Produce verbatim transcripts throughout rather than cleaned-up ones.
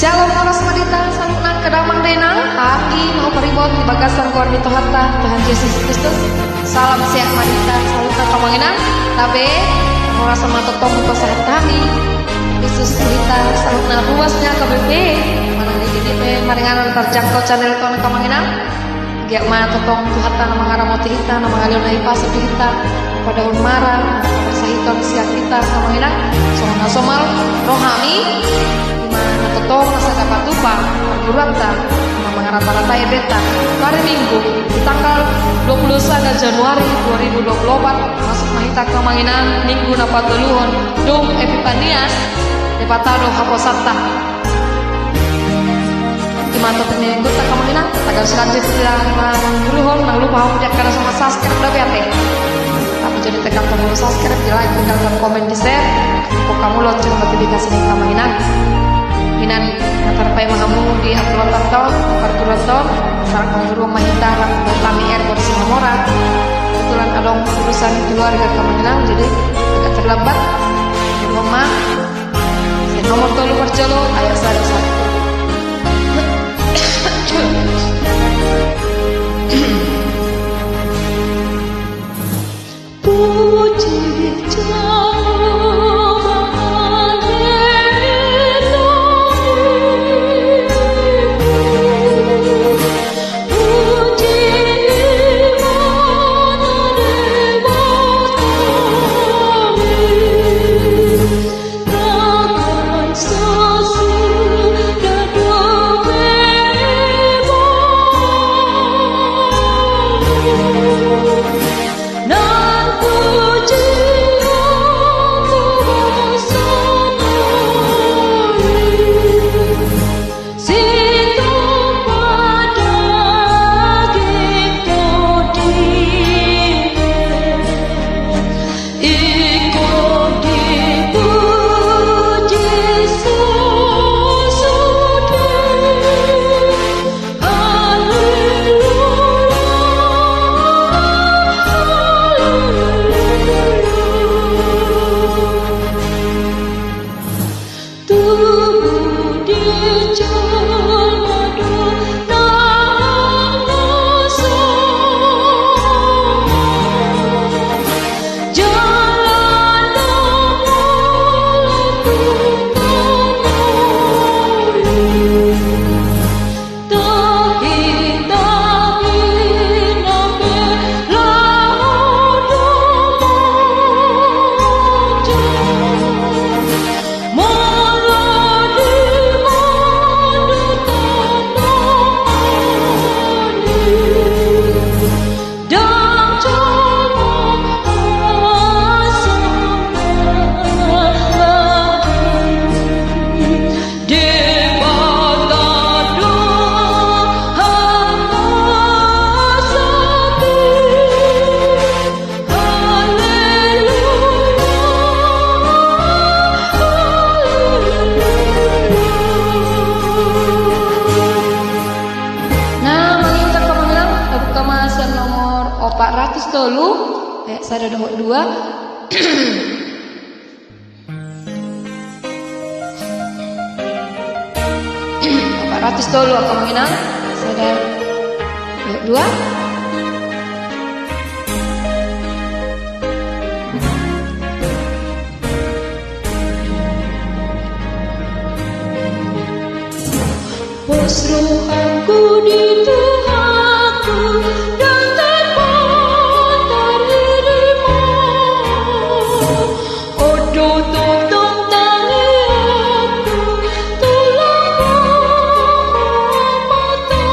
Syalom, horas ma di hita saluhutna angka damang dainang, anggi na huparibot di bagasan goar ni Tuhanta, Tuhan Jesus Kristus. Salam sehat ma di hita saluhutna angka amang inang. Tabe, horas ma tongtong hupasahat hami, khusus di hita saluhutna ruas ni H K B P, manang di G T P, maringanan tarjangkau channel on angka amang inang. Anggiat ma tongtong Tuhanta na mangaramoti hita, na mangalehon na hipas tu hita, padahon mara, na parsahiton sian hita, na manginan, songon na somal rohami, ima na tongtong na sada patupa, parguruanta, na mangarata-ratai beta, hari Minggu, di tanggal dua puluh sada Januari dua ribu dua puluh empat, masuk ma hita angka amang inang, Minggu na patoluhon, dung Epipanias, Debata do haposoanta. Ima topik ni Mingguta angka amang inang, tagan silanjut hita manguruhon, nang lupa hamu di angka na so subscribe dope ate. Tapi jadi tekan tombol subscribe, di like, tinggalkan komen, di share. Pokok hamu lonceng notifikasi ni angka amang inang. Inang, na tarpaima hamu di aturan tantau, parguruan tau, sarak manguruhon ma hita, rap dohot hami R Boris Simamora. Kebetulan adong urusan keluarga angka amang inang, jadi agak terlambat. Jadi, ma, Nomor tolu parjolo, ayat sada sahat tu Nah, mangihut angka amang inang, tabuka ma sian nomor opat ratus tolu, eh, sada dohot dua. Opat ratus tolu angka amang inang, sada, dua. Pos rohangku di Tuhanku, dan terpantar dirimu. Odo tongtong tangiangku, tulang pangmata,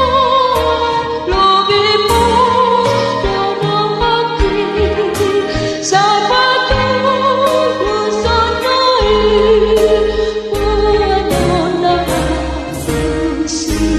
lobi pos dalam hati, sai patulus sonai, puanona susi.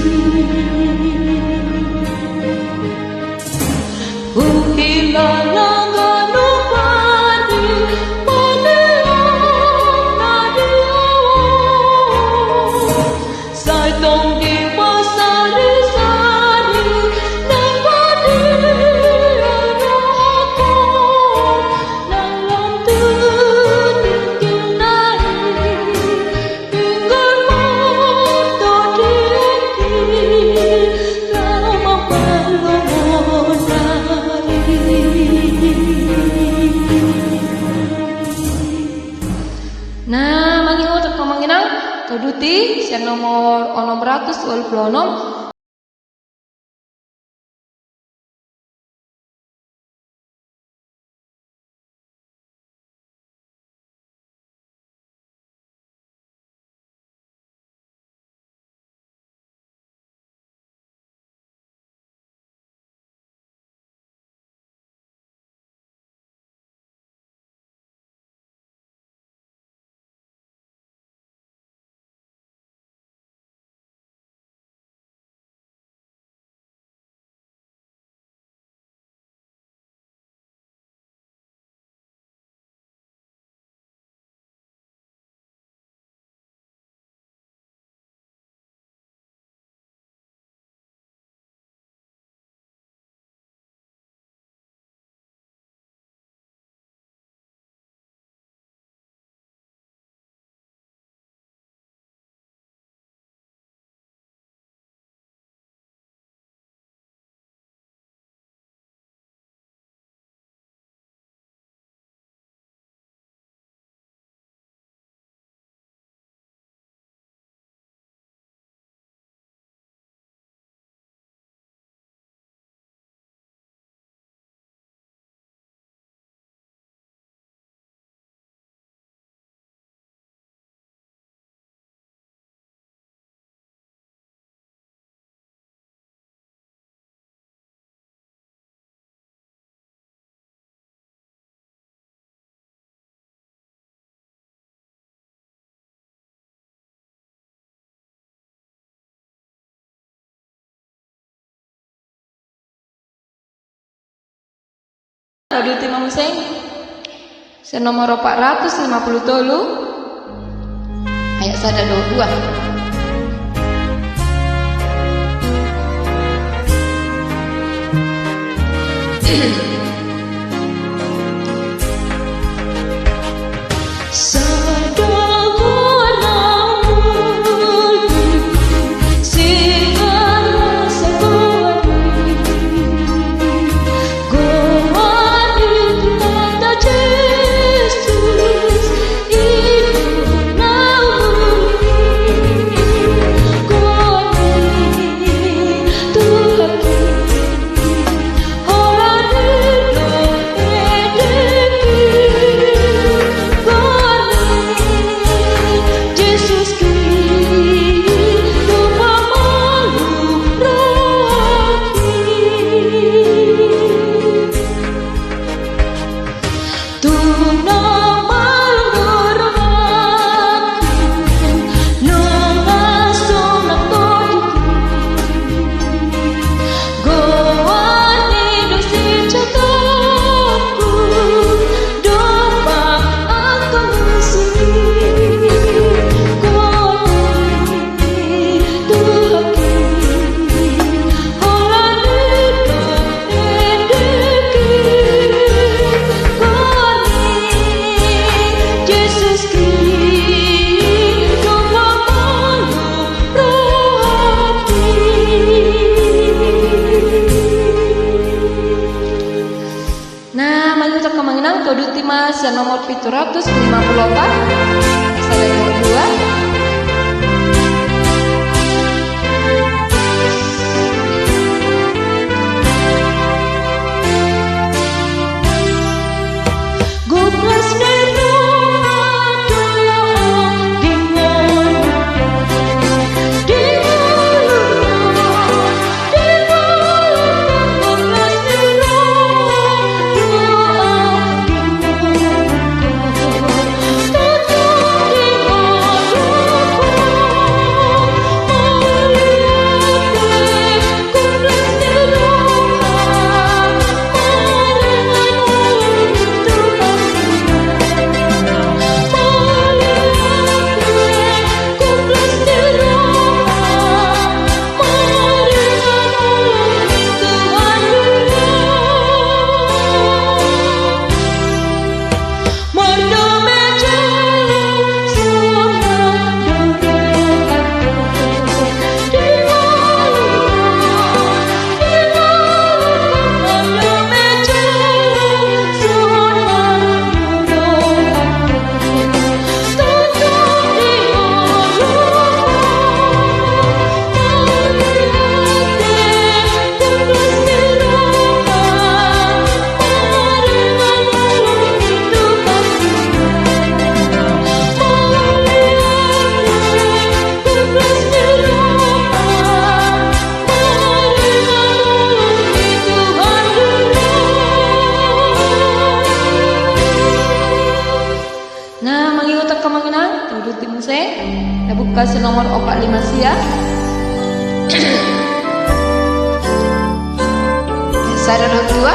Toduti, sian nomor onom ratus walu pulu onom. Toduti ma muse. Sian nomor opat ratus lima pulu tolu. Ayat sada dohot dua. Na, mangido ma amang inang, toduti ma sian nomor pitu ratus lima pulu opat. Sada dohot dua. Nomor opat lima sia. Sada dohot dua.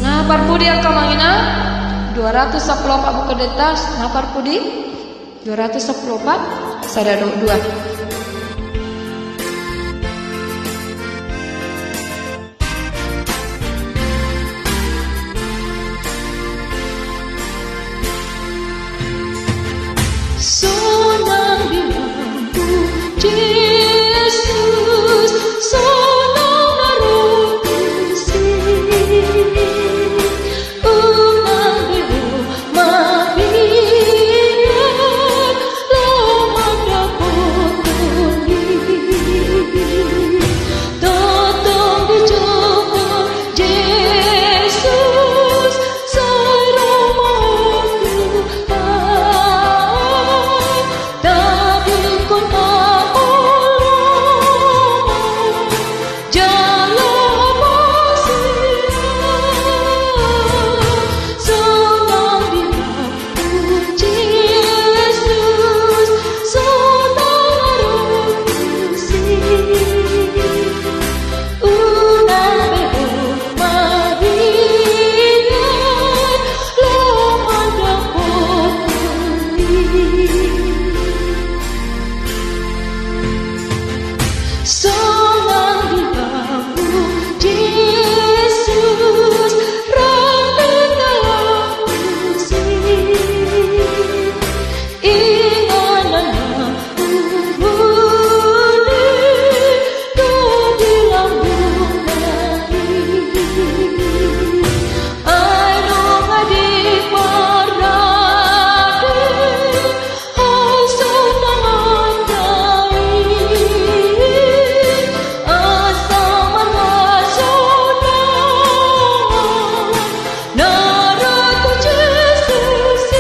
Na parpudi angka amang inang, dua ratus sampulu opat buku dentas, na parpudi, dua ratus sampulu opat, sada dohot dua. Sonang di lambung Jesus, sonang na ro tusi. Unang be ho mabiar, laho mandapothon i. Tongtong dijou Ho Jesus, sai ro ma Ho tu ahu. Tadingkon ma holong, jalo ma sian ahu. Sonang di lambung Jesus, sonang na ro tusi. Unang be ho mabiar, laho mandapothon i. Sonang di lambung Jesus, rap di lambung si. Inganan na umuli do di lambungna i. Ai nunga diparade hasuhuton na i, asa marhasonangan na ro tu Jesus i.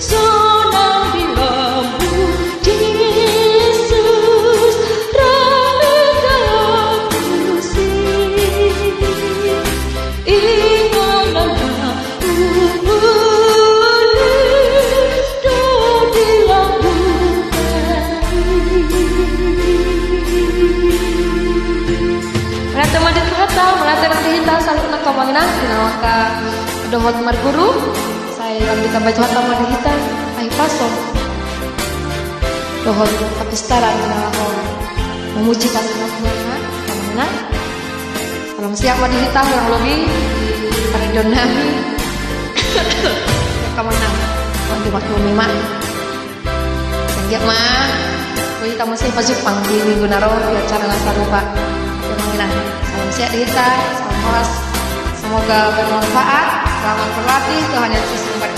Sonang di lambung Jesus, rap di lambung si. Inganan na umuli do di lambungna i. Mauliate ma di Tuhanta, mauliate nang di hita saluhutna angka amang inang, di na lam angka dohot marguru, sai lam ditambai Tuhanta ma di hita hahipason dohot hapistaran di na laho mamuji hasuhuton ni Tuhanta, amang inang. Salam sehat ma di hita, hurang lobi di pangidoan nami. Amang inang, Tuhan dimaklumi ma. Anggiat ma boi hita muse pajumpang di minggu na ro di acara na sarupa. Amang inang, salam sehat di hita, salam horas. Semoga bermanfaat. Selamat berlatih, Tuhan Yesus memberkati.